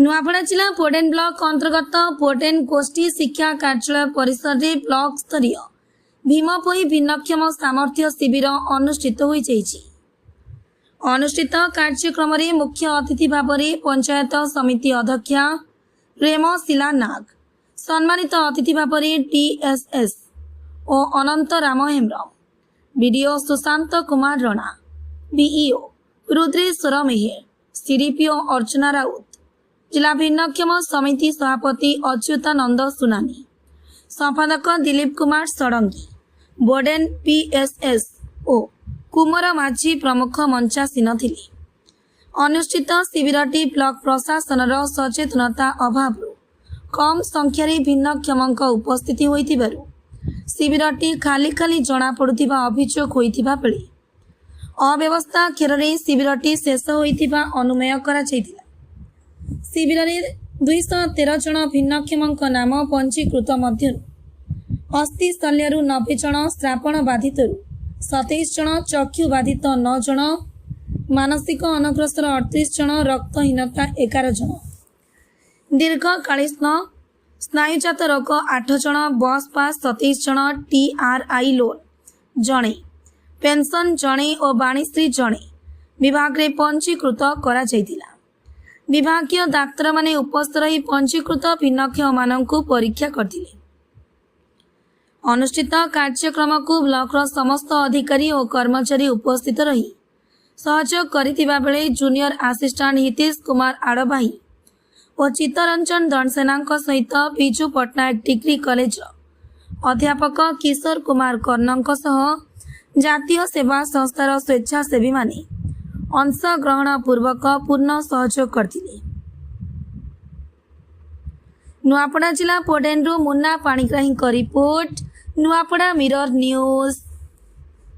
ନୂଆପଡ଼ା ଜିଲ୍ଲା ବୋଡେନ ବ୍ଲକ ଅନ୍ତର୍ଗତ ବୋଡେନ ଗୋଷ୍ଠୀ ଶିକ୍ଷା କାର୍ଯ୍ୟାଳୟ ପରିସରରେ ବ୍ଲକ ସ୍ତରୀୟ ଭୀମଭୋଇ ଭିନ୍ନକ୍ଷମ ସାମର୍ଥ୍ୟ ଶିବିର ଅନୁଷ୍ଠିତ ହୋଇଯାଇଛି। ଅନୁଷ୍ଠିତ କାର୍ଯ୍ୟକ୍ରମରେ ମୁଖ୍ୟ ଅତିଥି ଭାବରେ ପଞ୍ଚାୟତ ସମିତି ଅଧ୍ୟକ୍ଷା ପ୍ରେମଶିଲା ନାଗ, ସମ୍ମାନିତ ଅତିଥି ଭାବରେ DSSO Ananta Ram Hembram, BDO Sushanta Kumar Rana, BEO Rudreswar Meher, CDPO Archana Rout, ଜିଲ୍ଲା ଭିନ୍ନକ୍ଷମ ସମିତି ସଭାପତି ଅଚ୍ୟୁତାନନ୍ଦ ସୁନାନୀ, ସମ୍ପାଦକ ଦିଲ୍ଲୀପ କୁମାର ଷଡ଼ଙ୍ଗୀ, ବୋଡେନ ପିଏସ୍ଏସ୍ ଓ କୁମର ମାଝୀ ପ୍ରମୁଖ ମଞ୍ଚାସୀନ ଥିଲେ। ଅନୁଷ୍ଠିତ ଶିବିରଟି ବ୍ଲକ ପ୍ରଶାସନର ସଚେତନତା ଅଭାବରୁ କମ୍ ସଂଖ୍ୟାରେ ଭିନ୍ନକ୍ଷମଙ୍କ ଉପସ୍ଥିତି ହୋଇଥିବାରୁ ଶିବିରଟି ଖାଲି ଖାଲି ଜଣାପଡ଼ୁଥିବା ଅଭିଯୋଗ ହୋଇଥିବା ବେଳେ ଅବ୍ୟବସ୍ଥା କ୍ଷେତ୍ରରେ ଶିବିରଟି ଶେଷ ହୋଇଥିବା ଅନୁମେୟ କରାଯାଇଥିଲା। ଶିବିରରେ 213 ଜଣ ଭିନ୍ନକ୍ଷମଙ୍କ ନାମ ପଞ୍ଜୀକୃତ ମଧ୍ୟରୁ ଅସ୍ଥିଶଲ୍ୟରୁ 90 ଜଣ, ଶ୍ରବଣ ବାଧିତରୁ 27 ଜଣ, ଚକ୍ଷୁ ବାଧିତ 9 ଜଣ, ମାନସିକ ଅନଗ୍ରସର 38 ଜଣ, ରକ୍ତହୀନତା 11 ଜଣ, ଦୀର୍ଘକାଳୀନ ସ୍ନାୟୁଜାତ ରୋଗ 8 ଜଣ, ବସ୍ ପାସ୍ 27 ଜଣ, ଟିଆର୍ଆଇ ଲୋନ୍ ଜଣେ, ପେନ୍ସନ୍ ଜଣେ ଓ ବାଣୀଶ୍ରୀ ଜଣେ ବିଭାଗରେ ପଞ୍ଜୀକୃତ କରାଯାଇଥିଲା। ବିଭାଗୀୟ ଡାକ୍ତରମାନେ ଉପସ୍ଥିତ ରହି ପଞ୍ଜୀକୃତ ଭିନ୍ନକ୍ଷମମାନଙ୍କୁ ପରୀକ୍ଷା କରିଥିଲେ। ଅନୁଷ୍ଠିତ କାର୍ଯ୍ୟକ୍ରମକୁ ବ୍ଲକର ସମସ୍ତ ଅଧିକାରୀ ଓ କର୍ମଚାରୀ ଉପସ୍ଥିତ ରହି ସହଯୋଗ କରିଥିବା ବେଳେ ଜୁନିୟର ଆସିଷ୍ଟାଣ୍ଟ ହିତେଶ କୁମାର ଆଡ଼ବାହୀ ଓ ଚିତ୍ତରଞ୍ଜନ ଦଣ୍ଡସେନାଙ୍କ ସହିତ ବିଜୁ ପଟ୍ଟନାୟକ ଡିଗ୍ରୀ କଲେଜର ଅଧ୍ୟାପକ କିଶୋର କୁମାର କର୍ଣ୍ଣଙ୍କ ସହ ଜାତୀୟ ସେବା ସଂସ୍ଥାର ସ୍ୱେଚ୍ଛାସେବୀମାନେ ଅଂଶଗ୍ରହଣ ପୂର୍ବକ ପୂର୍ଣ୍ଣ ସହଯୋଗ କରିଥିଲେ। ନୂଆପଡ଼ା ଜିଲ୍ଲା ବୋଡେନରୁ ମୁନ୍ନା ପାଣିଗ୍ରାହୀଙ୍କ ରିପୋର୍ଟ, ନୂଆପଡ଼ା ମିରର ନ୍ୟୁଜ୍।